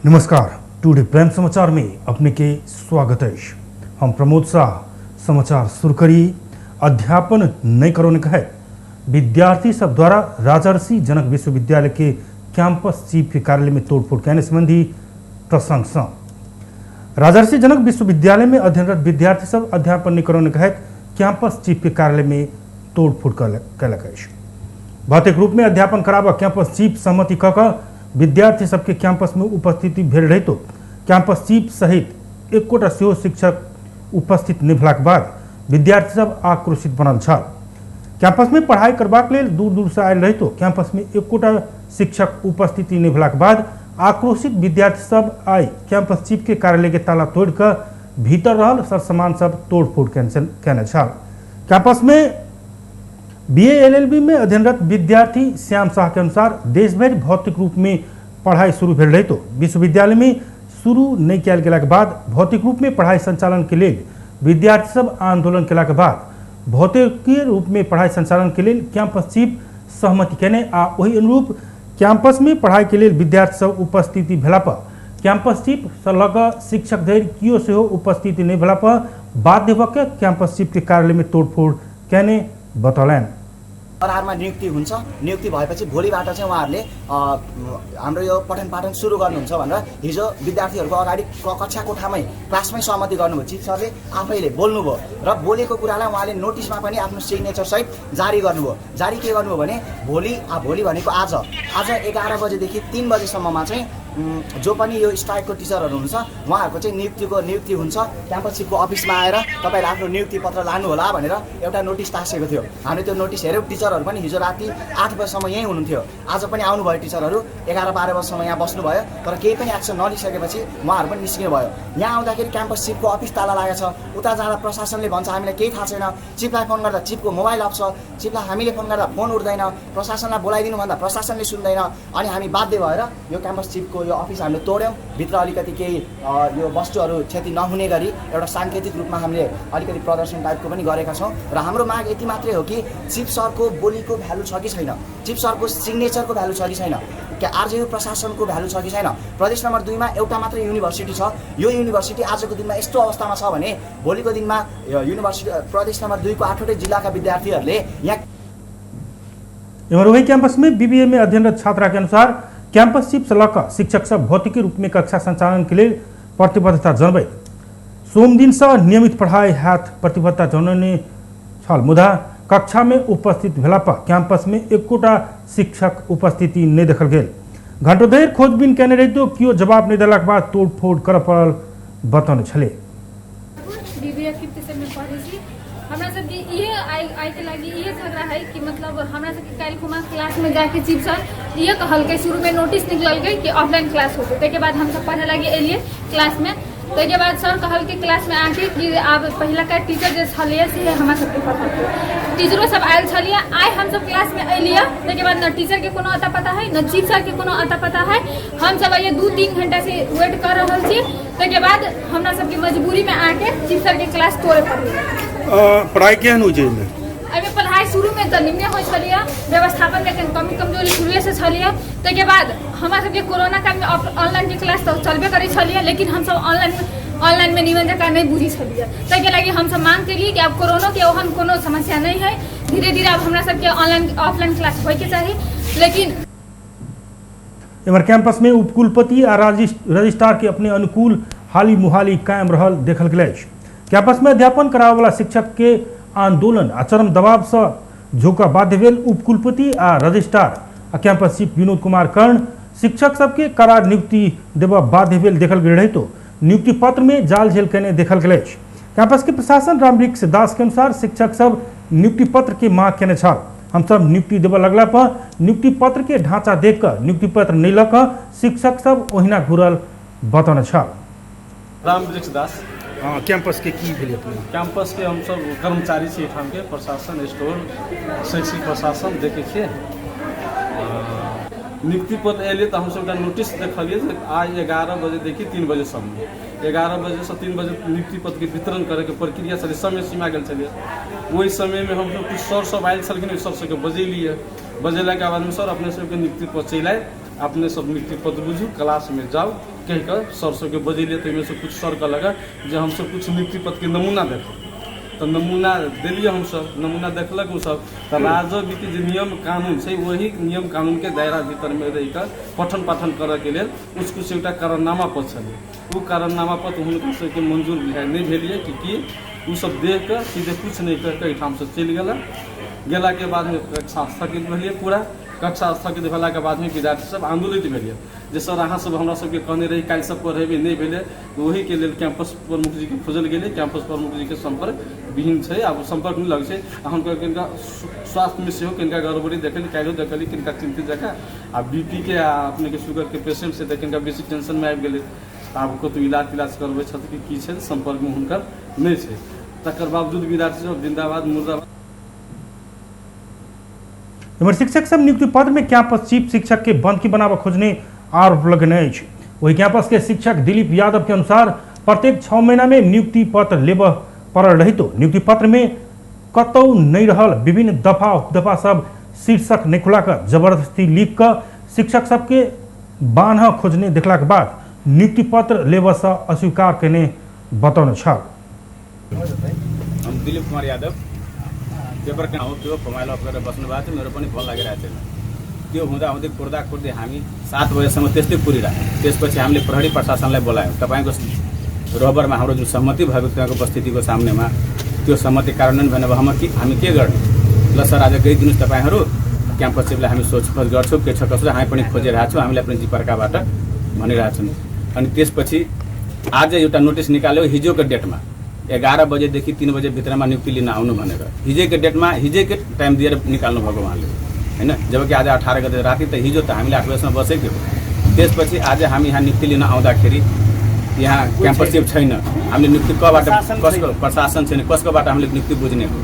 नमस्कार, today prime समाचार में अपने के स्वागत है। हम प्रमोद शाह। समाचार शुरू करी। अध्यापन नहीं करोने कहे विद्यार्थी सब द्वारा राजर्षि जनक विश्वविद्यालय के कैंपस चीफ के कार्यालय में तोड़फोड़ करने संबंधी प्रसंग से राजर्षि जनक विश्वविद्यालय में अध्ययनरत विद्यार्थी सब अध्यापन नहीं करोने कहे कैंपस चीफ के कार्यालय में तोड़फोड़ कयलक अछि। भौतिक रूप में अध्यापन कराबऽ कैंपस चीफ सहमति कऽ कऽ विद्यार्थी सबके कैंपस में उपस्थिति भेल रहितो कैंपस चीफ सहित एकोटा सेहो शिक्षक उपस्थित नहि भेलाक बाद विद्यार्थी सब आक्रोशित बनल छल। कैंपस में पढ़ाई करबाक लेल दूर दूर से आयल रहितो कैंपस में एकोटा शिक्षक उपस्थिति नहि भेलाक बाद आक्रोशित विद्यार्थी सब आइ कैंपस चीफ के कार्यालय के ताला तोड़ि कऽ भीतर रहल सर सामान सब तोड़फोड़ केने छल। कैंपस में बीए एलएलबी में अध्ययनरत विद्यार्थी श्याम शाह के अनुसार देश भरि भौतिक रूप में पढ़ाई शुरू भेल रहितो विश्वविद्यालय में शुरू नहीं कयल गेलाक बाद भौतिक रूप में पढ़ाई संचालन के लेल विद्यार्थी सब आंदोलन केलाक बाद भौतिकीय रूप में पढ़ाई संचालन के लेल कैंपस चीफ सहमति केने आ ओहि अनुरूप कैंपस में पढ़ाई के लेल विद्यार्थी सब उपस्थिति भेला पर कैंपस चीफ से लऽ कऽ शिक्षक धरि कियो सेहो उपस्थिति नहीं भेला पर बाध्य भऽ के कैंपस चीफ के कार्यालय में तोड़फोड़ केने बतौलनि। करारमा नियुक्ति हुन्छ, नियुक्ति भएपछि भोलिबाट चाहिँ उहाँहरूले हाम्रो यो पठन पाठन सुरु गर्नुहुन्छ भनेर हिजो विद्यार्थीहरूको अगाडि कक्षा कोठामै क्लासमै सहमति गर्नुभयो। चिफ सरले आफैले बोल्नुभयो र बोलेको कुरालाई उहाँले नोटिसमा पनि आफ्नो सिग्नेचरसहित जारी गर्नुभयो। जारी के गर्नुभयो भने भोलि भनेको आज 11 बजेदेखि 3 बजेसम्ममा चाहिँ जो पनि यो स्ट्राइकको टिचरहरू हुनुहुन्छ उहाँहरूको चाहिँ नियुक्ति हुन्छ। क्याम्पस चिफको अफिसमा आएर तपाईँहरूले आफ्नो नियुक्ति पत्र लानुहोला भनेर एउटा नोटिस टाँसेको थियो। हामीले त्यो नोटिस हेऱ्यौँ। टिचरहरू पनि हिजो राति 8 बजीसम्म यहीँ हुनुहुन्थ्यो, आज पनि आउनुभयो टिचरहरू, 11-12 बजीसम्म यहाँ बस्नुभयो, तर केही पनि एक्सन नलिसकेपछि उहाँहरू पनि निस्किनु भयो। यहाँ आउँदाखेरि क्याम्पस चिफको अफिस ताला लागेको छ, उता जाँदा प्रशासनले भन्छ हामीलाई केही थाहा छैन, चिफलाई फोन गर्दा चिफको मोबाइल अफ छ, चिफलाई हामीले फोन गर्दा फोन उठ्दैन, प्रशासनलाई बोलाइदिनु भन्दा प्रशासनले सुन्दैन। अनि हामी बाध्य भएर यो क्याम्पस चिफको यो अफिस हामीले तोड्यौँ। भित्र अलिकति केही यो वस्तुहरू क्षति नहुने गरी एउटा साङ्केतिक रूपमा हामीले अलिकति प्रदर्शन टाइपको पनि गरेका छौँ। र हाम्रो माग यति मात्रै हो कि चिफ सरको बोलीको भ्यालु छ कि छैन, चिफ सरको सिग्नेचरको भ्यालु छ कि छैन, क्या आरजेयु प्रशासनको भ्यालु छ कि छैन। प्रदेश नम्बर 2 मा एउटा मात्रै युनिभर्सिटी छ, यो युनिभर्सिटी आजको दिनमा यस्तो अवस्थामा छ भने भोलिको दिनमा यो युनिभर्सिटी प्रदेश नम्बर 2 को 8वटै जिल्लाका विद्यार्थीहरूले यहाँ एवं वही कैंपस में बीबीए में अध्ययनरत छात्रा के अनुसार कैंपस चीफ से लऽ शिक्षक सब भौतिकी रूप में कक्षा संचालन के लिए प्रतिबद्धता जनबैत सोमदिन से नियमित पढ़ाई हैत प्रतिबद्धता जनौने छल, मुदा कक्षा में उपस्थित भेला पर कैंपस में एकोटा शिक्षक उपस्थिति नहीं देखल गेल। घंटों धरि खोजबीन केने रहितो कियो जवाब नहीं देलाक बाद तोड़फोड़ करऽ पड़ल बतौने छलै। बीबीए फिफ्थ सेम में पढ़ै छी। हमरा सबके इहे आइ के लागि इहे झगड़ा है कि मतलब हमरा सबके काल्हि खुमा क्लास में जाके चीफ सर इहे कहलकै, शुरू में नोटिस निकलकै कि ऑफलाइन क्लास होतै, ताहिके बाद हमसब पढ़े लागि एलियै क्लास में, ताहिके बाद सर कहलकै क्लास में आके कि आब पहिलका टीचर जे छलैए से हमरा सबके पढ़लकै, टीचरो सब आयल छलियै। आइ हमसब क्लास में एलियै, ताहिके बाद न टीचर के कोनो अता पता है न चीफ सर के कोनो अता पता है। हमसब आइए 2-3 घंटा से वेट कर रहल छी, ताहिके बाद हमरा सबके मजबूरी में आके चीफ सर के क्लास तोड़े पड़लै। पढ़ाई केहन होइ छै एहिमे? एहिमे पढ़ाई शुरू में तऽ निम्ने होइ छलैए, व्यवस्थापन में कनि कमी कमजोरी शुरुए से छलैए। ताहिके बाद हमरा सबके कोरोना काल में ऑनलाइन के क्लास तऽ चलबे करै छलैए, लेकिन हमसब ऑनलाइन में निमन जकाँ नहि बुझै छलियै। ताहिके लागि हमसब मांग केलियै कि आब कोरोनो के ओहन कोनो समस्या नहि है, धीरे धीरे आब हमरा सबके ऑनलाइन ऑफलाइन क्लास होइके चाही। लेकिन एमहर कैंपस में उपकुलपति आ रजिस्ट्रार के अपने अनुकूल हाली मुहाली कायम रहल देखल गेल अछि। कैंपस में अध्यापन कराबऽवला शिक्षक के आंदोलन आ चरम दबाव से झोंका बाध्य भेल उपकुलपति आ रजिस्ट्रार आ कैंपस चीफ विनोद कुमार कर्ण शिक्षक सबके करार नियुक्ति देबऽ बाध्य भेल देखल गेल रहितो नियुक्ति पत्र में जाल झेल केने देखल गेल अछि। कैंपस के प्रशासन रामवृक्ष दास के अनुसार शिक्षक सब नियुक्ति पत्र के मांग केने छल। हमसब नियुक्ति देबऽ लगला पर नियुक्ति पत्र के ढांचा देख कऽ नियुक्ति पत्र नहीं लऽ कऽ शिक्षक सब ओहिना घुरल बतौने छल। रामवृक्ष दास। हाँ, कैंपस के की भेलै अपने? कैंपस के हमसब कर्मचारी छी एहिठाम के, प्रशासन स्टोर शैक्षिक प्रशासन देखै छियै। नियुक्ति पत्र एलै तऽ हमसब एकटा नोटिस देखलियै जे आइ 11 बजे देखि 3 बजे सम्म, 11 बजे से 3 बजे नियुक्ति पत्र के वितरण करैके प्रक्रिया छलै, समय सीमा गेल छलै। ओहि समयमे हमसब किछु सर सब आयल छलखिन, ओहि सर सबके बजेलियै, बजेलाके बादमे सर अपने सबके नियुक्ति पत्र चलि आयल, अपने सब नियुक्ति पत्र बुझू, क्लासमे जाउ। कहि कऽ सर सबके बजेलियै। तऽ ओहिमे से किछु सर कहलक जे हमसब किछु नियुक्ति पत्रके नमूना देखब, तऽ नमूना देलियै हमसब, नमूना देखलक ओसब। तऽ राजविके जे नियम कानून छै ओही नियम कानूनके दायरा भीतरमे रहि कऽ पठन पाठन करऽके लेल किछु एकटा कारणनामा पत्र छलै। ओ कारणनामा पत्र हुनका सबके मंजूर बुझाइ नहि भेलियै कि ओसब देख कऽ सीधे किछु नहि कहि कऽ एहिठामसँ चलि गेलक। गेलाके बादमे कक्षा स्थगित भेलियै, पूरा कक्षा स्थगित भेलाके बादमे विद्यार्थी सब आन्दोलित भेलियै जे सर अहाँ सब हमरा सबके कहने रही काल्हि सब पढ़ेबै, नहि भेलै। ओहीके लेल कैंपस प्रमुख जीके खोजल गेलै, कैंपस प्रमुख जीके सम्पर्क विहीन छै, आब सम्पर्क नहि लगै छै। आ हुनकर कनिका स्वास्थ्यमे सेहो कनिका गड़बड़ी देखली, काल्हिओ देखली कनिका चिन्तित जकाँ, आ बीपीके आ अपनेके शुगरके पेशेंट छै तऽ कनिका बेसी टेंशनमे आबि गेलै। आब कतहु इलाज तिलाज करबै छथि कि की छै, सम्पर्कमे हुनकर नहि छै। तकर बावजूद विद्यार्थी सब जिंदाबाद मुर्दाबाद। एम्हर शिक्षक सब नियुक्ति पत्र में कैंपस चीफ शिक्षक के बंदकी बनाबऽ खोजने आरोप लगने अछि। वही कैंपस के शिक्षक दिलीप यादव के अनुसार प्रत्येक 6 महीना में नियुक्ति पत्र लेबऽ पड़ल रहितो नियुक्ति पत्र में कतौ नहीं रहल विभिन्न दफा उपदफा सब शीर्षक नहीं खुला कर जबरदस्ती लिख कर शिक्षक सबके बान्ह खोजने देखला के बाद नियुक्ति पत्र लेबऽ से अस्वीकार केने बतौने छल। हम दिलीप कुमार यादव पेपर कहाँ हो त्यो मोबाइल अफ गरेर बस्नु भएको थियो, मेरो पनि फोन लागिरहेको थिएन। त्यो हुँदा हुँदै कुर्दा कुर्दै हामी 7 बजेसम्म त्यस्तै कुरिरह्यौँ। त्यसपछि हामीले प्रहरी प्रशासनलाई बोलायौँ। तपाईँको रोबरमा हाम्रो जुन सहमति भएको थियो त्यहाँको उपस्थितिको सामनेमा त्यो सहमति कार्यान्वयन भएन भए हामी के गर्ने? ल सर आज गइदिनुहोस् तपाईँहरू, क्याम्पस चिफलाई हामी सोधखोज गर्छौँ के छ कसो, हामी पनि खोजिरहेको छौँ, हामीलाई पनि जिपर्काबाट भनिरहेछौँ। अनि त्यसपछि आज एउटा नोटिस निकाल्यो हिजोको डेटमा 11 बजेदेखि 3 बजे भित्रमा नियुक्ति लिन आउनु भनेर हिजोको डेटमा हिजोकै टाइम दिएर निकाल्नु भएको उहाँले, होइन? जबकि आज 18 गते राति, त हिजो त हामीले 8 बजेसम्म बसेको हो। त्यसपछि आज हामी यहाँ नियुक्ति लिन आउँदाखेरि यहाँ क्याम्पस चिफ छैन। हामीले नियुक्ति कबाट, कसको प्रशासन छैन, कसकोबाट हामीले नियुक्ति बुझ्ने हो,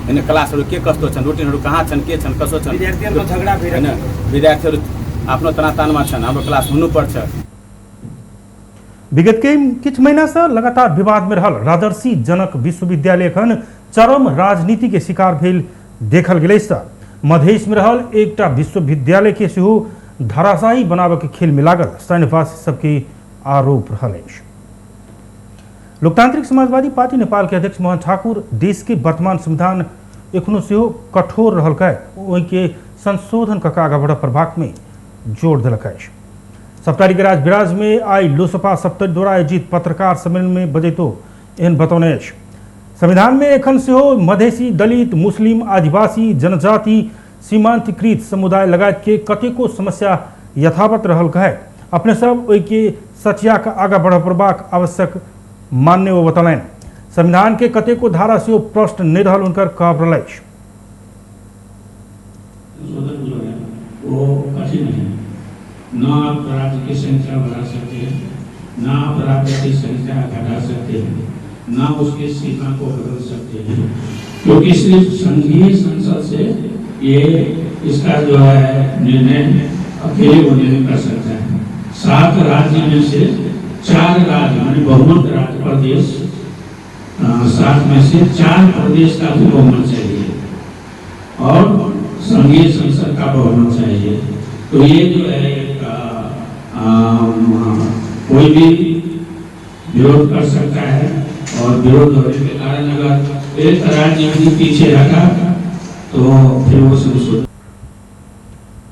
होइन? क्लासहरू के कस्तो छन्, रुटिनहरू कहाँ छन्, के छन्, कसो छन्, होइन? विद्यार्थीहरू आफ्नो तनातानमा छन्, हाम्रो क्लास हुनुपर्छ। विगत किछु महीना से लगातार विवाद में रहल राजर्षि जनक विश्वविद्यालय एखन चरम राजनीति के शिकार भेल देखल गेल अछि। मधेश में रहल एकटा विश्वविद्यालय के सेहो धराशायी बनाबऽ के खेल में लागल सैन्यवासी सबके आरोप रहल अछि। लोकतांत्रिक समाजवादी पार्टी नेपाल के अध्यक्ष मोहन ठाकुर देश के वर्तमान संविधान एखनो सेहो कठोर रहल ओहिके संशोधन कऽ आगाँ बढ़ऽ प्रभाग में जोर देलक अछि। सप्तारी के राजविराज में आई लोसपा सप्तरी द्वारा आयोजित पत्रकार सम्मेलन में बजैतो एहन बतौने अछि। संविधान में एखन सेहो मधेसी, दलित, मुस्लिम, आदिवासी, जनजाति, सीमांतकृत समुदाय लगायत के कतेको समस्या यथावत रहल कहे अपने सब ओहिके सचिया के आगाँ बढ़ पड़बाक आवश्यक मान्य ओ बतौलनि। संविधान के कतेको धारा सेहो प्रश्न नहीं रहल उनकर कहब रहल अछि। संशोधन जो है वो कठिन है, न आप राज्य की संख्या बढ़ा सकते हैं, न आप राज्य की संख्या घटा सकते हैं, न उसकी सीमा को बदल सकते हैं, क्योंकि सिर्फ संघीय संसद से ये इसका जो है निर्णय अकेले वो नहीं कर सकता है। 7 राज्य में से 4 राज्य माने बहुमत राज्य प्रदेश, 7 में से 4 प्रदेश का भी बहुमत चाहिए और संघीय संसद का बहुमत चाहिए। तो ये जो है एक, कोई भी विरोध कर सकता है और विरोध होने के कारण अगर एक राज्य भी पीछे रखा तो फिर वो संशोधन।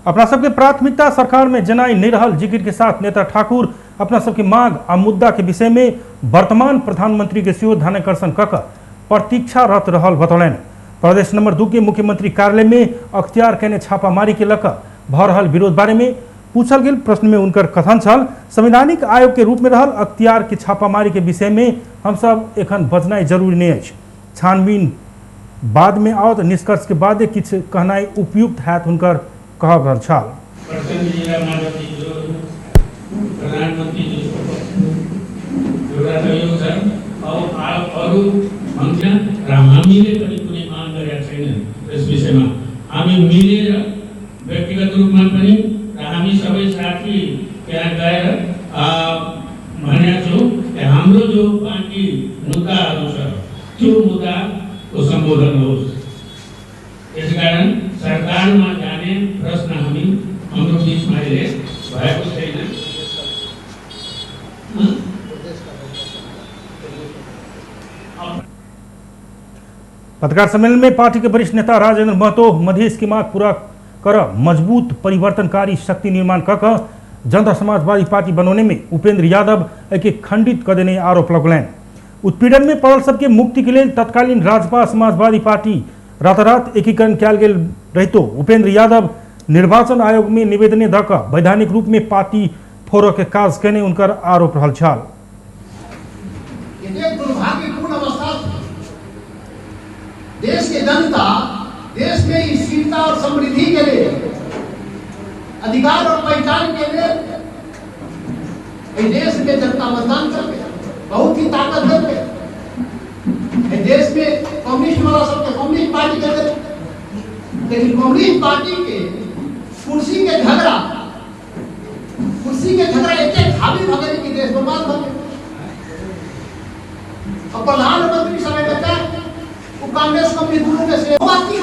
अपना सबके प्राथमिकता सरकार में जनाई नहीं रहल जिक्र के साथ नेता ठाकुर अपना सबके मांग आ मुद्दा के विषय में वर्तमान प्रधानमंत्री के सेहो ध्यानाकर्षण कऽ कऽ प्रतीक्षारत रहल बतौलनि। प्रदेश नंबर 2 के मुख्यमंत्री कार्यालय में अख्तियार केने छापामारी के लऽ कऽ भऽ रहल विरोध बारे में पूछल गेल प्रश्न में उनकर कथन छल, संवैधानिक आयोग के रूप में रहल अख्तियार के छापामारी के विषय में हम सब एखन बजनाइ जरूरी नहीं अछि। छानबीन बाद में आओत, निष्कर्ष के बादे किछु कहनाइ उपयुक्त हैत हुनकर कहब रहल छल। एउटा त यो छ। अब अरू मन्त्री र हामीले पनि कुनै माग गरेका छैनौँ यस विषयमा। हामी मिलेर व्यक्तिगत रूपमा पनि र हामी सबै साथी त्यहाँ गएर भनेका छौँ कि हाम्रो जो बाँकी मुद्दाहरू छ त्यो मुद्दाको सम्बोधन होस्। त्यसकारण सरकारमा जाने प्रश्न हाम्रो बिचमा अहिले भएको छैन। पत्रकार सम्मेलन में पार्टी के वरिष्ठ नेता राजेंद्र महतो मधेश की मांग पूरा कर मजबूत परिवर्तनकारी शक्ति निर्माण कर जनता समाजवादी पार्टी बनौने में उपेंद्र यादव के खंडित कर देने आरोप लगौलनि। उत्पीड़न में पड़ल सबके मुक्ति के लेल तत्कालीन राजपा समाजवादी पार्टी रातारात एकीकरण कयल गेल रहितो उपेंद्र यादव निर्वाचन आयोग में निवेदन दऽ कऽ वैधानिक रूप में पार्टी फोड़ऽ के काज केने उनकर आरोप रहल छल। दुर्भाग्यपूर्ण अवस्था देश के जनता देश में स्थिरता और समृद्धि के लिए, अधिकार और पहचान के लिए देश में जनता मतदान करके बहुत ही ताकत देते। देश में कम्युनिस्ट वाला सबके कम्युनिस्ट पार्टी के, लेकिन कम्युनिस्ट पार्टी के कुर्सी के झगड़ा, कुर्सी के झगड़ा इतने हावी भ गेलै कि देश बर्बाद भ गेलै। और प्रधानमंत्री समय बच्चा वो कांग्रेस कम्युनिस्ट दोनों के से बात की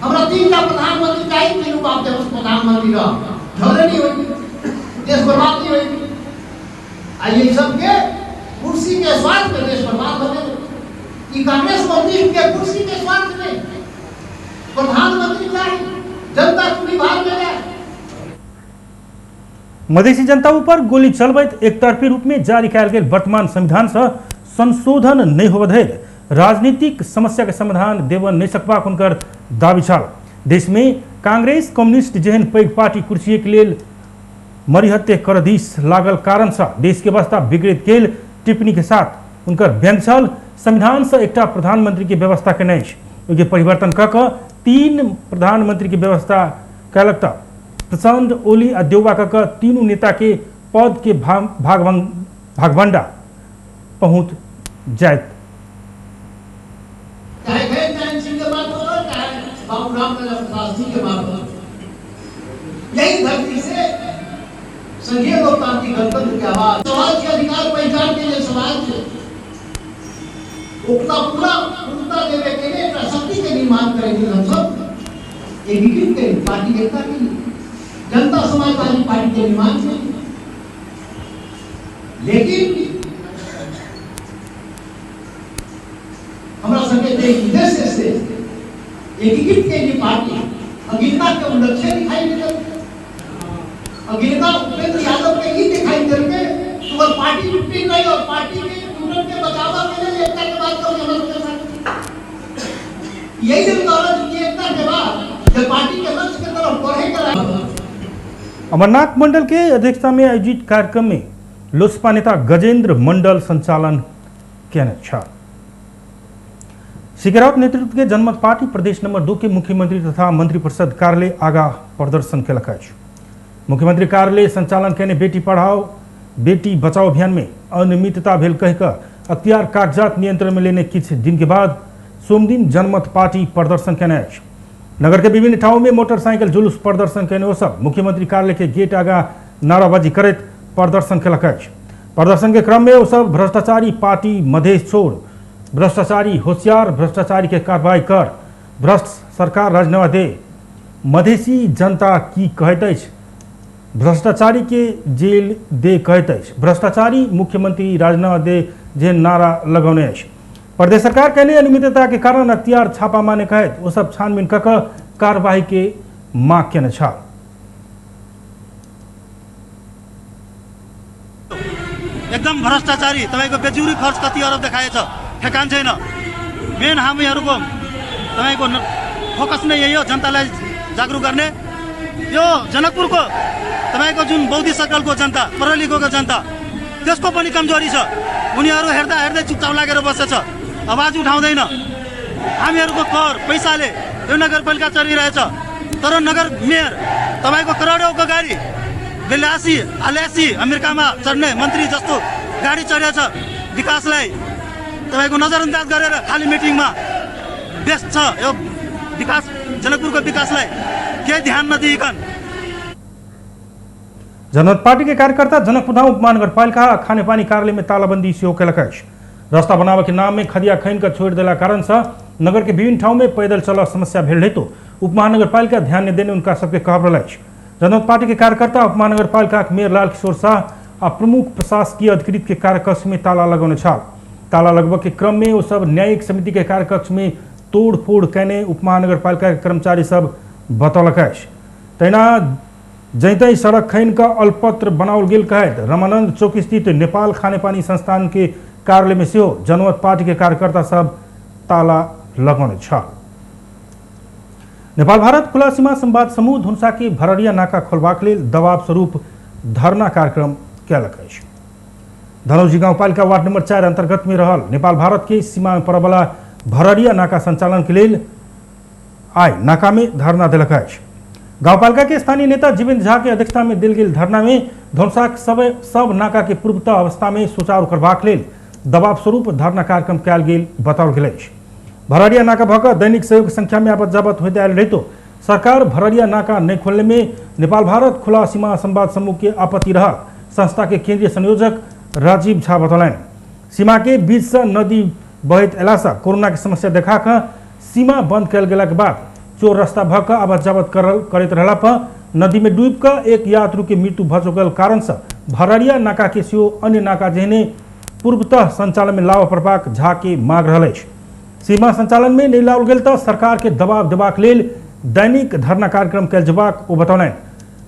हमरा 3 टा प्रधानमंत्री चाहिए, तीनों बाप के प्रधानमंत्री रह झगड़े नहीं होई, देश बर्बाद नहीं होई। आ ये सब के कुर्सी के स्वार्थ में देश बर्बाद हो गए। कांग्रेस कम्युनिस्ट के कुर्सी के स्वार्थ में प्रधानमंत्री चाहिए, जनता चुनी भाग में जाए। मधेसी जनता ऊपर गोली चलबैत एकतरफी रूप में जारी कयल गेल वर्तमान संविधान से संशोधन नहीं होबऽ धरि राजनीतिक समस्या के समाधान देबऽ नहीं सकबाक हुनकर दावी छल। देश में कांग्रेस कम्युनिस्ट जेहन पैघ पार्टी कुर्सी के लेल मरिहत्ते कर दिस लागल कारण से देश के अवस्था बिगड़ैत गेल टिप्पणी के साथ उनकर व्यंग छल। संविधान से एकटा प्रधानमंत्री के व्यवस्था केने अछि, ओहिके परिवर्तन कऽ कऽ 3 प्रधानमंत्री के व्यवस्था कयलक तऽ प्रचंड, ओली आ देउबा कऽ कऽ तीनू नेता के पद के भागवंडा पहुँच जायत। यही धरती से संघीय लोकतांत्रिक गणतंत्र के आवाज, समाज के अधिकार पहचान के लिए समाज से उतना पूरा पूर्णता देवे के लिए एक शक्ति के निर्माण करेंगे। हम सब एकीकृत करें पार्टी एकता के लिए, जनता समाजवादी पार्टी के निर्माण के लिए। लेकिन हमारा सबके उद्देश्य से एकीकृत के लिए पार्टी अगिनता के लक्ष्य दिखाई दे, अगिनता उपेंद्र यादव के ही दिखाई दे तो अगर पार्टी टूटी नहीं और पार्टी के टूटन के बचाव के लिए एकता के बात करो। यही दिन कि एकता के बाद जब पार्टी के लक्ष्य के तरफ बढ़े। अमरनाथ मंडल के अध्यक्षता में आयोजित कार्यक्रम में लोजपा नेता गजेंद्र मंडल संचालन केने छल। सिकरावत नेतृत्व के जनमत पार्टी प्रदेश नंबर 2 के मुख्यमंत्री तथा मंत्रिपरिषद कार्यालय आगा प्रदर्शन केलक अछि। मुख्यमंत्री कार्यालय संचालन केने बेटी पढ़ाओ बेटी बचाओ अभियान में अनियमितता भेल कहिकऽ अख्तियार कागजात नियंत्रण में लेने किछु दिन के बाद सोमदिन जनमत पार्टी प्रदर्शन केने अछि। नगर के विभिन्न ठाउँ में मोटरसाइकिल जुलूस प्रदर्शन केने ओ सब मुख्यमंत्री कार्यालय के गेट आगा नाराबाजी करैत प्रदर्शन केलक अछि। प्रदर्शन के क्रम में ओ सब भ्रष्टाचारी पार्टी मधेश छोड़, भ्रष्टाचारी होशियार, भ्रष्टाचारी के कार्रवाई कर, भ्रष्ट सरकार राजीनामा दे, मधेसी जनता की कहैत अछि, भ्रष्टाचारी के जेल दे कहैत अछि, भ्रष्टाचारी मुख्यमंत्री राजीनामा दे जे नारा लगौने अछि। प्रदेश सरकार कहने अनियमितता के कारण अख्तियार छापा माने कहैत ओ सब छानबीन कऽ कऽ कार्यवाही के मांग केने छल। एकदम भ्रष्टाचारी तपाईको बेजुरी खर्च कति अरब देखाएछ, ठेकान छैन। मेन हामीहरूको तपाईको फोकस नै यही हो, जनतालाई जागरुक गर्ने। यो जनकपुरको तपाईको जुन बौद्ध सर्कलको जनता, प्रहरीको जनता, त्यसको पनि कमजोरी छ। उनीहरू हेर्दा हेर्दै चुपचाप लागेर बसेछ, आवाज उठाउँदैन। हामीहरूको कर पैसाले यो नगरपालिका चलिरहेछ, तर नगर मेयर तपाईको करोडौँको गाडी, बेलासी आल्यासी अमेरिकामा चढ्ने मन्त्री जस्तो गाडी चढेछ। विकासलाई तपाईको नजरअन्दाज गरेर खाली मिटिङमा व्यस्त छ। यो विकास, जनकपुरको विकासलाई केही ध्यान नदिइकन जनमत पार्टी के कार्यकर्ता जनकपुरधाम उपमहानगरपालिका खानेपानी कार्यालय में तालाबंदी सेहो केलक अछि। रास्ता बनावे के नाम में खदिया खनि कऽ छोड़ि देला कारण से नगर के विभिन्न ठाउँ में पैदल चलऽ समस्या भेल रहितो उपमहानगरपालिका ध्यान नहि देने उनका सबके कहब रहल अछि। जनमत पार्टी के कार्यकर्ता उपमहानगरपालिका के मेयर लाल किशोर शाह आ प्रमुख प्रशासकीय अधिकृत के कार्यकक्ष में ताला लगौने छल। ताला लगबऽ के क्रम में ओ सब न्यायिक समिति के कार्यकक्ष में तोड़फोड़ कयने उपमहानगरपालिका के कर्मचारी सब बतौलक अछि। तहिना जैतै सड़क खनि कऽ अल्पत्र बनाओल गेल कहैत रमानंद चौक स्थित नेपाल खानेपानी संस्थान के कार्यालय में सेहो जनमत पार्टी के कार्यकर्ता सब ताला लगौने छल। नेपाल भारत खुला सीमा संवाद समूह धुनसा के भररिया नाका खोलबाक लेल दबाव स्वरूप धरना कार्यक्रम कयलक अछि। धनौजी गाउँपालिका वार्ड नंबर 4 अंतर्गत में रहल नेपाल भारत के सीमा में पड़यवला भररिया नाका संचालन के लेल आइ नाका में धरना देलक अछि। गाउँपालिका के स्थानीय नेता जीवेन्द्र झा के अध्यक्षता में देल गेल धरना में धनुषाक सब नाका के पूर्वतः अवस्था में सुचारू करबाक लेल दबाव स्वरूप धरना कार्यक्रम कयल गेल बताओल गेल अछि। भररिया नाका भऽ कऽ दैनिक सहयोग संख्या में आवत जावत होइत आयल रहितो सरकार भररिया नाका नहि खोलने में नेपाल भारत खुला सीमा संवाद समूह के आपत्ति रहल संस्था के केंद्रीय संयोजक राजीव झा बतौलनि। सीमा के बीच से नदी बहैत अयलासँ कोरोना के समस्या देखा कऽ सीमा बंद कयल गेलाक बाद चोर रास्ता भऽ कऽ आवत जावत करैत रहला पर नदी में डूबि कऽ एक यात्रु के मृत्यु भऽ चुकल कारण से भररिया नाका के सेहो अन्य नाका जेहने पूर्वतः संचालन में लाबऽ पड़बाक झा के मांग रहल अछि। सीमा संचालन में नहि लाओल गेल तऽ सरकार के दबाव देबाक लेल दैनिक धरना कार्यक्रम कयल जेबाक ओ बतौलनि।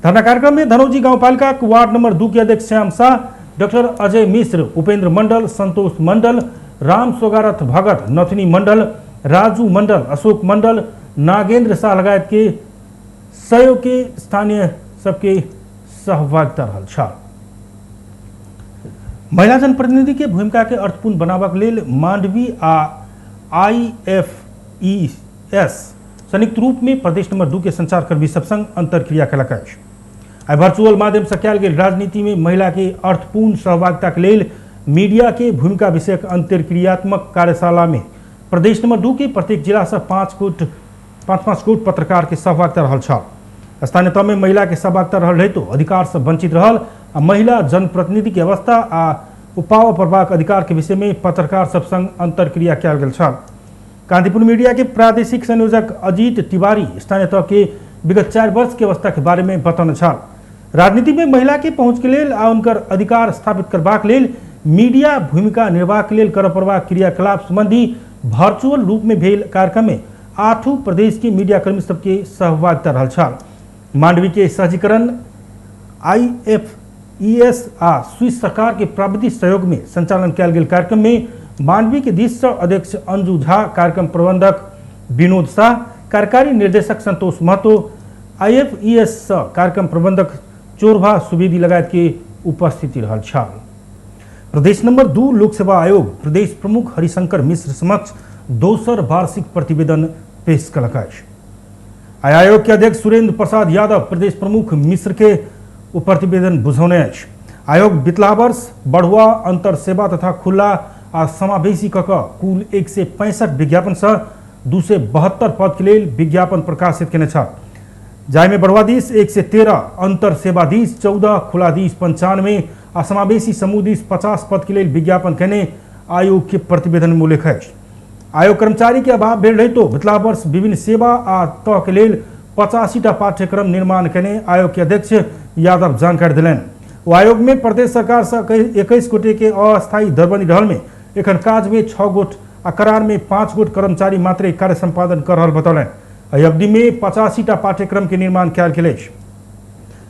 धरना कार्यक्रम में धनौजी गाउँपालिका वार्ड नंबर 2 के अध्यक्ष श्याम शाह, डॉक्टर अजय मिश्र, उपेंद्र मंडल, संतोष मंडल, राम सोगारथ भगत, नथनी मंडल, राजू मंडल, अशोक मंडल, नागेंद्र शाह लगायत के सहयोग के स्थानीय सबके सहभागिता रहल छल। महिला जनप्रतिनिधि के भूमिका के अर्थपूर्ण बनाबक लेल मांडवी आ IFES संयुक्त रूप में प्रदेश नंबर 2 के संचारकर्मी सब संग अंतरक्रिया कयलक अछि। आइ वर्चुअल माध्यम से कयल गेल राजनीति में महिला के अर्थपूर्ण सहभागिता के लेल मीडिया के भूमिका विषयक अंतरक्रियात्मक कार्यशाला में प्रदेश नंबर 2 के प्रत्येक जिला से 5 गोट पत्रकार के सहभागिता रहल छल। स्थानीय तह में महिला के सहभागिता रहल रहितो अधिकार से वंचित रहल आ महिला जनप्रतिनिधि के अवस्था आ उपाव पड़बाक अधिकार के विषय में पत्रकार सब संग अंतरक्रिया कयल गेल छल। कांतिपुर मीडिया के प्रादेशिक संयोजक अजीत तिवारी स्थानीय तह के विगत 4 वर्ष के अवस्था के बारे में बतौने छल। राजनीति में महिला के पहुँच के लेल आ उनकर अधिकार स्थापित करबाक लेल मीडिया भूमिका निर्वाह के लेल करऽ पड़बाक क्रियाकलाप संबंधी वर्चुअल रूप में भेल कार्यक्रम में 8 प्रदेश के मीडियाकर्मी सबके सहभागिता रहल छल। मांडवी के सहजीकरण IFES आ स्विस सरकार के प्राविधिक सहयोग में संचालन कयल गेल कार्यक्रम में मांडवी के दिस से अध्यक्ष अंजू झा, कार्यक्रम प्रबंधक विनोद शाह, कार्यकारी निर्देशक संतोष महतो, IFES से कार्यक्रम प्रबंधक चोरभा सुवेदी लगायत के उपस्थिति रहल छल। प्रदेश नंबर 2 लोक सेवा आयोग प्रदेश प्रमुख हरिशंकर मिश्र समक्ष दोसर वार्षिक प्रतिवेदन पेश कयलक अछि। आयोग के अध्यक्ष सुरेंद्र प्रसाद यादव प्रदेश प्रमुख मिश्र के ओ प्रतिवेदन बुझौने अछि। आयोग बितला वर्ष बढ़ुआ अंतर सेवा तथा खुला आ समावेशी कऽ कऽ कुल 165 विज्ञापन से 272 पद के लेल विज्ञापन प्रकाशित केने छल, जाहिमे बढ़ुआ दिस 113, अंतर सेवा दिस 14, खुला दिस 95 आ समावेशी समूह दिस 50 पद के लेल विज्ञापन केने आयोग के प्रतिवेदन में उल्लेख अछि। आयोग कर्मचारी के अभाव भेल रहितो बितला वर्ष विभिन्न सेवा आ तह के लेल 85टा पाठ्यक्रम निर्माण केने आयोग के अध्यक्ष यादव जानकारी देलनि। ओ आयोग में प्रदेश सरकार से 21 गोटे के अस्थायी दरबंदी रहल में एखन काज में 6 गोट आ करार में 5 गोट कर्मचारी मात्रे कार्य संपादन कर रहल बतौलनि। एहि अवधि में 85टा पाठ्यक्रम के निर्माण कयल गेल अछि।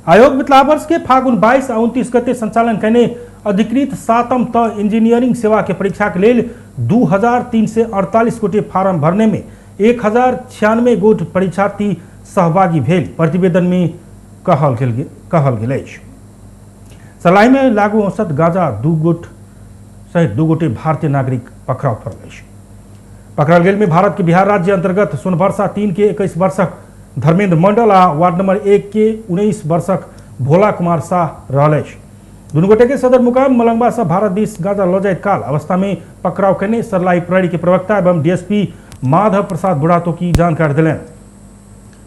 आयोग बितला वर्ष के फागुन 22 आ 29 गते संचालन केने अधिकृत 7म तह इंजीनियरिंग सेवा के परीक्षा के लेल 2348 गोटे फार्म भरने में 1096 गोट परीक्षार्थी सहभागी भेल प्रतिवेदन में कहल गेल अछि। सलाही में लागू औसत गांजा 2 गोट सहित 2 गोटे भारतीय नागरिक पकड़ाव पड़ल अछि। पकड़ल गेल में भारत के बिहार राज्य अंतर्गत सोनवर्षा 3 के 21 वर्षक धर्मेंद्र मंडल आ वार्ड नंबर 1 के 19 वर्षक भोला कुमार शाह रहल अछि। दुनू गोटे के सदर मुकाम मलंगवा से भारत दिस गांजा लऽ जाइत काल अवस्था में पकड़ाव केने सरलाही प्रहरी के प्रवक्ता एवं डीएसपी माधव प्रसाद बुढ़ातोकी जानकारी देलनि।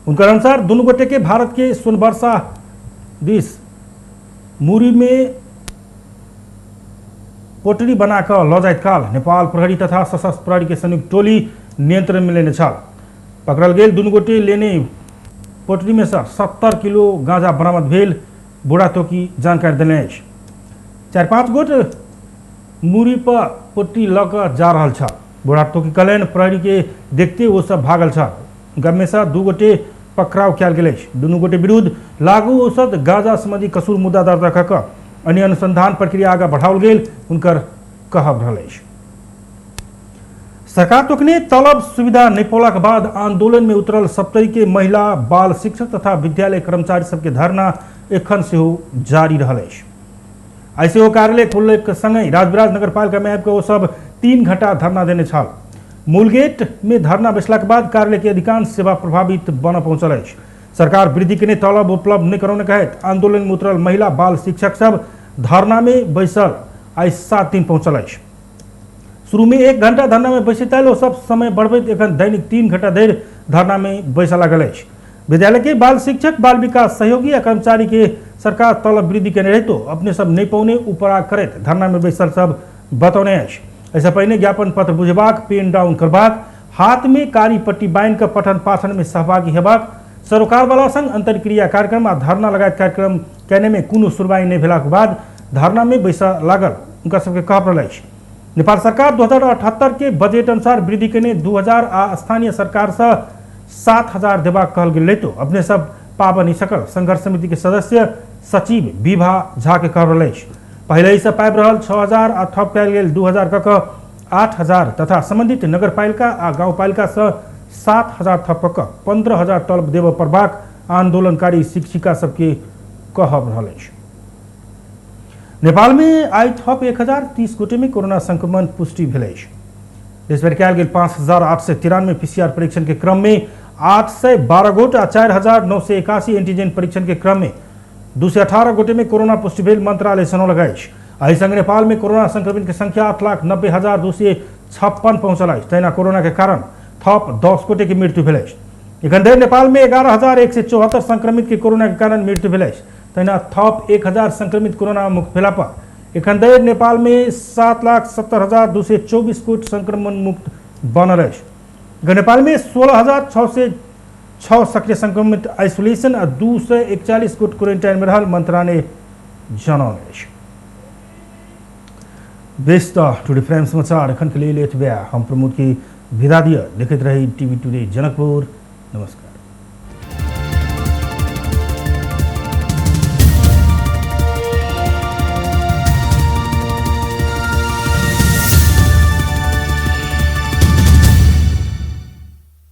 उनकर अनुसार दुनू गोटे के भारत के सोनवर्षा दिस मुरी में पोटरी बना कऽ लऽ जाइत काल नेपाल प्रहरी तथा सशस्त्र प्रहरी के संयुक्त टोली नियंत्रण में लेने छल। पकड़ल गेल दुनू गोटे लेने पोटरी में से 70 किलो गांजा बरामद भेल बुढ़ातोकी जानकारी देने अछि। 4-5 गोट मूड़ी पर पोटी लऽ कऽ जा रहल छल। बोरा टोकी कहलनि प्रहरी के देखते ओ सब भागल छल। हुनका से 2 गोटे पकड़ाव कयल गेल अछि। दुनू गोटे विरुद्ध लागू औषध गांजा संबंधी कसूर मुद्दा दर्ज कऽ कऽ अन्य अनुसंधान प्रक्रिया आगाँ बढ़ाओल गेल हुनकर कहब रहल अछि। सरकार तोकने तलब सुविधा नहि पौलाक बाद आंदोलन में उतरल सप्तरी के महिला बाल शिक्षक तथा विद्यालय कर्मचारी सबके धरना एखन सेहो जारी रहल अछि। आइ सेहो कार्यालय खोलैक संगहि राजविराज नगरपालिका में आबि कऽ ओ सब 3 घंटा धरना देने छल। मूल गेट में धरना बैसलाक बाद कार्यालय के अधिकांश सेवा प्रभावित बन पहुंचल अछि। सरकार वृद्धि के तलब उपलब्ध नहीं करौने कहैत आंदोलन में उतरल महिला बाल शिक्षक सब धरना में बैसल आइ 7 दिन पहुंचल अछि। शुरू में 1 घंटा धरना में बैसैत आयल ओ सब समय बढ़बैत एखन दैनिक 3 घंटा धरि धरना में बैसऽ लागल अछि। विद्यालय के बाल शिक्षक बाल विकास सहयोगी आ कर्मचारी के सरकार तलब वृद्धि केने रहितो अपने सब नहीं पौने उपरा करैत धरना में बैसल सब बतौने अछि। एहिसँ पहिने ज्ञापन पत्र बुझबाक, पेन डाउन करबाक, हाथ में कारी पट्टी बान्हि कऽ पठन पाठन में सहभागी हेबाक, सरोकारवाला संग अंतर्क्रिया कार्यक्रम आ धरना लगायत कार्यक्रम केने में कोनो सुनवाई नहीं भेलाक बाद धरना में बैसऽ लागल हुनका सबके कहब रहल अछि। नेपाल सरकार 2078 के बजट अनुसार वृद्धि केने 2000 आ स्थानीय सरकार से 7000 देबाक कहल गेल रहितो अपने सब पाब नहीं सकल संघर्ष समिति के सदस्य सचिव विभा झा के कहब रहल अछि। पहिले से पाबि रहल 6000 आ थप कयल गेल 2000 कऽ कऽ 8000 तथा संबंधित नगरपालिका आ गाउँपालिका से 7000 थप कऽ कऽ 15000 तलब देबऽ पड़बाक आंदोलनकारी शिक्षिका सबके कहब रहल अछि। नेपाल में आइ थप 1030 गोटे में कोरोना संक्रमण पुष्टि भेल अछि। देशभरि कयल गेल 5893 पीसीआर परीक्षण के क्रम में 812 गोट आ 4981 एंटीजन परीक्षण के क्रम में 218 गोटे में कोरोना पुष्टि भेल मंत्रालय जनौलक अछि। एहि संग नेपाल में कोरोना संक्रमित के संख्या 8,90,256 पहुंचल अछि। तहिना कोरोना के कारण थप 10 गोटे के मृत्यु भेल अछि। एखन धरि नेपाल में 11,174 संक्रमित के कोरोना के कारण मृत्यु भेल अछि। तहिना थप 1000 संक्रमित कोरोना मुक्त भेला पर एखन धरि नेपाल में 7,70,224 गोट संक्रमण मुक्त बनल अछि। नेपाल में 16,606 सक्रिय संक्रमित आइसोलेशन आ 241 गोट क्वारेंटाइन में रहल मंत्रालय जनौने अछि। बेस त टुडे प्राइम समाचार एखन के लेल एतबे। हम प्रमोद के विदा दिअ। देखैत रही टीवी टुडे जनकपुर। नमस्कार।